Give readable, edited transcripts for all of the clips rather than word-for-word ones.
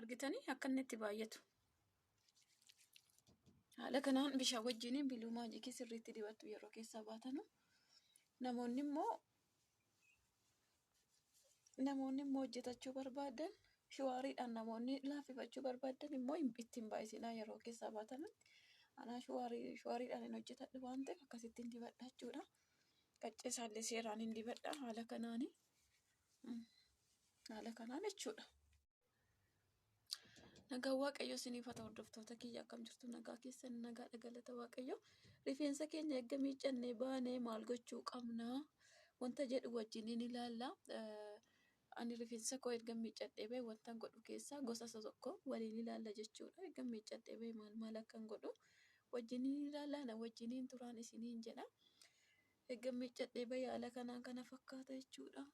Argitanii akka inni itti baay'atu. Haala kanaan bishaan wajjiniin Blue Magic sirriitti dibattu yeroo keessaa baatanu. Namoonni immoo hojjetachuu barbaadan, showeriidhaan namoonni laaffifachuu barbaadan immoo ittiin baay'isinaa yeroo keessaa baatanutti. Anaa showeriidhaan hin hojjetadhu waan ta'eef akkasittiin dibadha jechuudha. Qaccee isaallee seeraan hin dibadha haala kanaani. Haala kanaan jechuudha. Nagaan Waaqayyo isiniif haa ta'u, hordoftoota kiyya. Akkam jirtu? Nagaa keessan? Nagaadha, galata Waaqayyo. Rifeensa keenya erga miiccannee baanee maal gochuu qabnaa wanta jedhu wajjiniin ilaalla. Ani rifeensa koo erga miiccadhee bahe wanta godhu keessaa gosa isa tokko waliin ilaalla jechuudha. Erga miiccadhee bahe maal maal akkan godhu wajjiniin ilaalla, na wajjiniin turaan isiniin jedha. Erga miiccadhee bahe haala kanaan kana fakkaata jechuudha.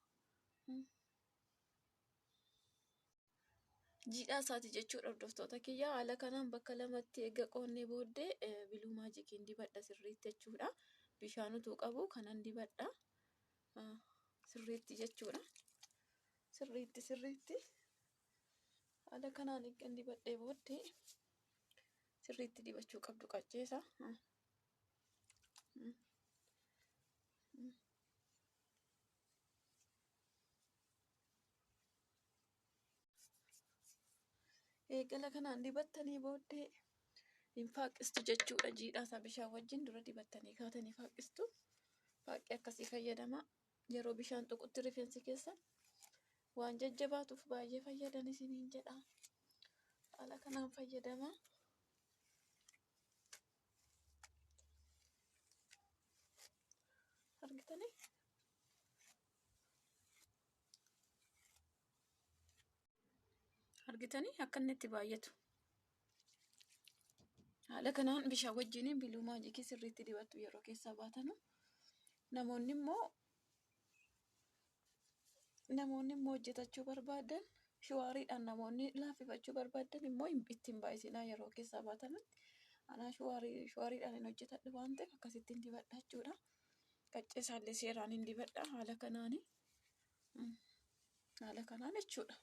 Jiidhaa isaati jechuudha, hordoftoota kiyya. Haala kanaan bakka lamatti erga qoonnee booddee Blue Magiciin dibadha sirriitti jechuudha. Bishaan utuu qabu kanan dibadha sirriitti jechuudha. Sirriitti sirriitti haala kanaan erga dibadhee booddee sirriitti dibachuu qabdu qacceesa. Eegala kanaan dibattanii booddee hin faaqqistu jechuudha. Jiidhaa isaa bishaan wajjin dura dibattanii kaatanii faaqqistu. Faaqqii akkasii fayyadama. Yeroo bishaan tuqutti rifeensi keessa waan jajjabaatuuf baay'ee fayyadan isiniin jedha. Haala kanaan fayyadama. Argitanii? Argitanii akka inni itti baay'atu. Haala kanaan bishaan wajjiniin Blue Magic sirriitti dibattu yeroo keessaa baatanu. Namoonni immoo hojjetachuu barbaadan, showeriidhaan namoonni laaffifachuu barbaadan immoo ittiin baay'isinaa yeroo keessaa baatanutti. Anaa showeriidhaan hin hojjetadhu waan ta'eef akkasittiin dibadha jechuudha. Qaccee isaallee seeraan hin dibadha haala kanaani. Haala kanaan jechuudha.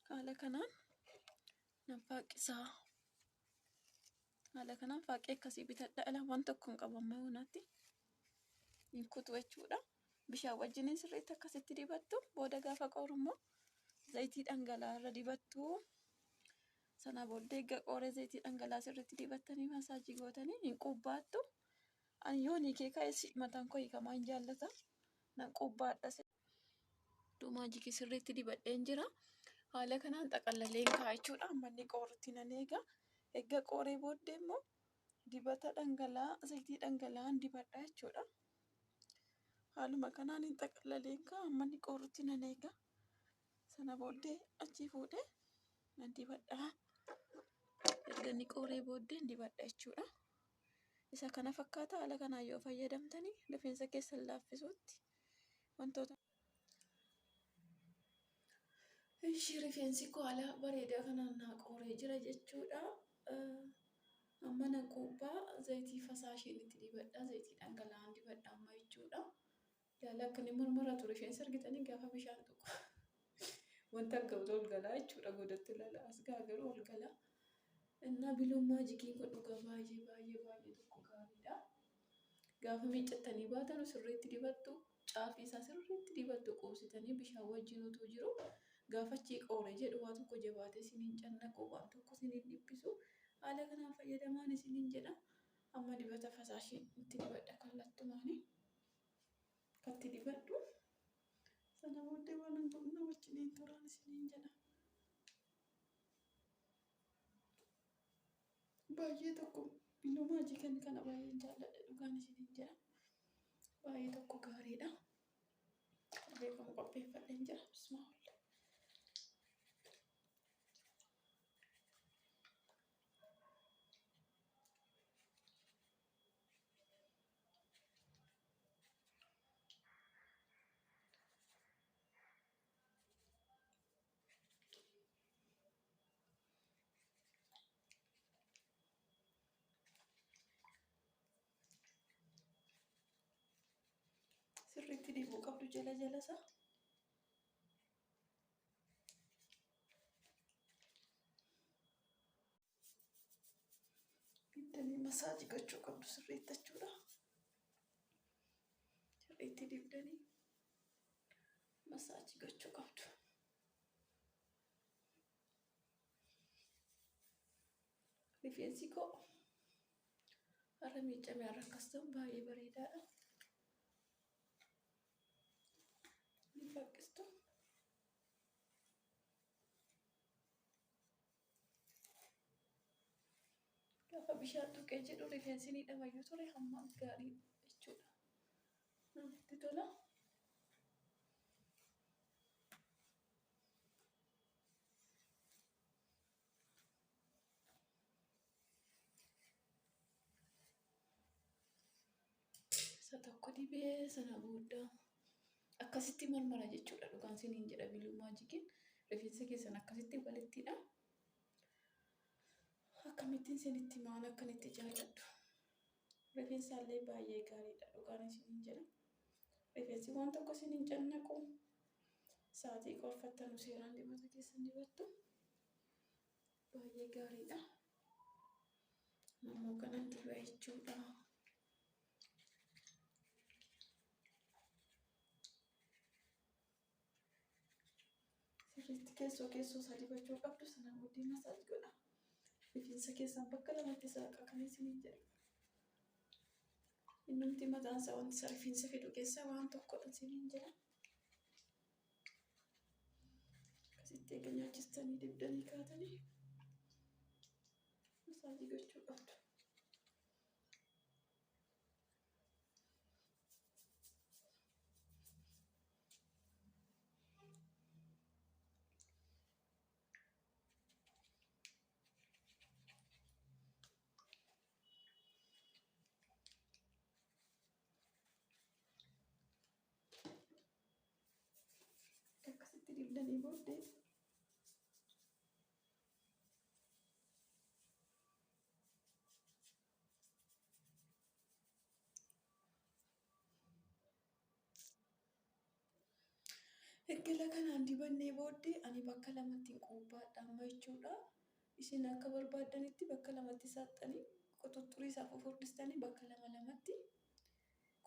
Haala kanaan nan faaqqisaa. Haala kanaan faaqqee akkasii bitadha. Alaa waan tokko hin qabu amma yoonaatti. Hin kutu jechuudha. Bishaan wajjiniin sirriitti akkasitti dibattu. Booda gaafa qooru immoo zayitii dhangala'aa irra dibattu. Sana booddee egaa qooree zayitii dhangala'aa sirriitti dibattanii massage gootanii hin qubbaattu. Ani yoo ni kee ka'e mataan koo hiikamaa hin jaallata. Nan qubbaadha. Blue Magic sirriitti dibadheen jira. Haala kanaan xaqallaleen kaa'a jechuudha. Amma inni qoorutti nan eega. Egaa qooree booddee immoo dibata dhangala'aa, zayitii dhangala'aan dibadha jechuudha. Haaluma kanaan hin xaqallaleen kaa'a. Amma inni qoorutti nan eega. Sana booddee achii fuudhee nan dibadha. Erga inni qooree booddee dibadha jechuudha. Isa kana fakkaata. Haala kanaan yoo fayyadamtanii rifeensa keessan laaffisuutti wantoota. Ishii rifeensi koo haala bareedaa kanaan naa qooree jira jechuudha. Amma nan quubbaa, zayitii fasaashiin itti dibadha. Zayitii dhangala'aan dibadha amma jechuudha. Ilaala akka inni murmuratu rifeensa, argitanii? Gaafa bishaan tuqu wanta akkamtu ol galaa jechuudha godatti, ilaala, as gaa garuu ol galaa. Innaa Blue Magiciin kun dhugaa baay'ee baay'ee baay'ee tokko gaariidha. Gaafa miiccattanii baatanu sirriitti dibattu, caafii isaa sirriitti dibattu, quubsitanii bishaan wajjin utuu jiru. Gaafa achii qooree jedhu waa tokko jabaatee isiniin cannaqu, waan tokko isiniin dhiphisu. Haala kanaan fayyadamaan isiniin jedha. Amma dibata fasaashii itti dibadha kallattumaanii. Katti dibadhu. Sana booddee waan hin godhu na wajjiniin turaan isiniin jedha. Baay'ee tokko Blue Magiciin kana baay'een jaalladha, dhugaan isiniin jedha. Baay'ee tokko gaariidha. Beekamu qopheeffadheen jira. Bismillah. Sirriitti dibuu qabdu jala jala isaa. Dibdanii masaajii gochuu qabdu sirriitti jechuudha. Sirriitti dibdanii masaajii gochuu qabdu. Rifeensi koo har'a miiccamee har'a akkas ta'u baay'ee bareedaadha. Ni faqqistu. Gaafa bishaan tuqee jedhu rifeensi ni dhamayyuu ture hamma gaarii jechuudha. Namatti tola. Isa tokko dibee sana booda akkasitti marmara jechuudha. Dhugaan isiniin jedha Biluu Maajikiin rifeensa keessan akkasitti walittidha. Akkamittiin isinitti maal akkan itti jaalladhu. Rifeensaallee baay'ee gaariidha dhugaan isiniin jedha. Rifeensi waan tokko isin hin cannaqu. Sa'aatii qorfattanu seeraan dibata keessan dibattu. Baay'ee gaariidha. Ammoo kanan diba jechuudha. Sirriitti keessoo keessoo isaa dibachuu qabdu sana booddee masaaj godha. Rifeensa keessan bakka lamatti saaqa kan isiniin jedhe. Innumti mataan isaa wanti isa rifeensa fidu keessaa waan tokkodha isiniin jedha. Akkasitti eega nyaachistanii dibdanii kaatanii masaajii gochuu qabdu. Akkasitti dibdanii booddee Eggala kanaan dibannee booddee ani bakka lamatti hin quubbaadha amma jechuudha. Isin akka barbaaddanitti bakka lamatti saaxxanii quxuxxurii isaa fufurdistanii bakka lama lamatti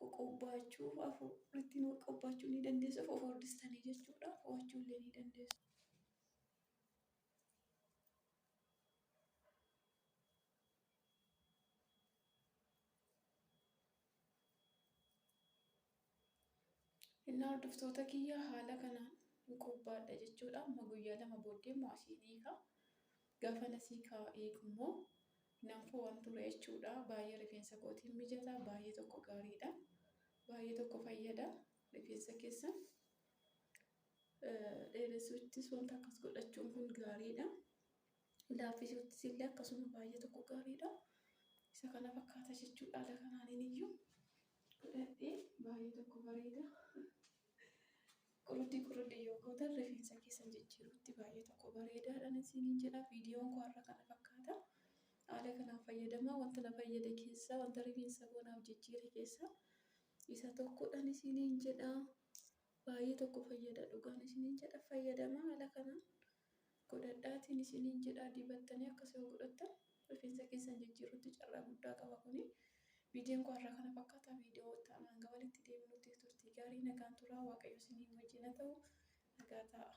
ququbbaachuu afuritti qubbaachuu ni dandeessu fufurdistanii jechuudha. Fo'achuu illee ni dandeessu. Innaa hordoftoota kiyya haala kanaan hin qophaadha jechuudha. Amma guyyaa 2 booddee immoo asiin hiika. Gaafa asii hiiku immoo nan fo'an ture jechuudha. Baay'ee rifeensa kootiin mijata. Baay'ee tokko gaariidha. Baay'ee tokko fayyada rifeensa keessan. Dheeressuuttis wanta akkas godhachuun kun gaariidha. Laaffisuuttis illee akkasuma baay'ee tokko gaariidha. Isa kana fakkaata jechuudha. Haala kanaan iyyuu godhadhee baay'ee tokko bareeda. Quruddii quruddii yoo gootan rifeensa keessan jijjiiruutti baay'ee tokko bareedaadha isiniin jedha. Viidiyoon koo har'a kana fakkaata. Haala kanaan fayyadamaa wanta na fayyade keessaa wanta rifeensa koo naaf jijjiire keessaa isa tokkodhaan isiniin jedha. Baay'ee tokko fayyada dhugaan isiniin jedha. Fayyadamaa haala kanaan godhadhaatiin isiniin jedha. Dibattanii akkas yoo godhattan rifeensa keessan jijjiiruutti carraa guddaa qaba kuni. Viidiyoon koo har'a kana fakkaata. Viidiyoo itti aanu hanga walitti deebinutti turtii gaarii nagaan turaa. Waaqayyo isiniin wajjin haa ta'u. Nagaa ta'a.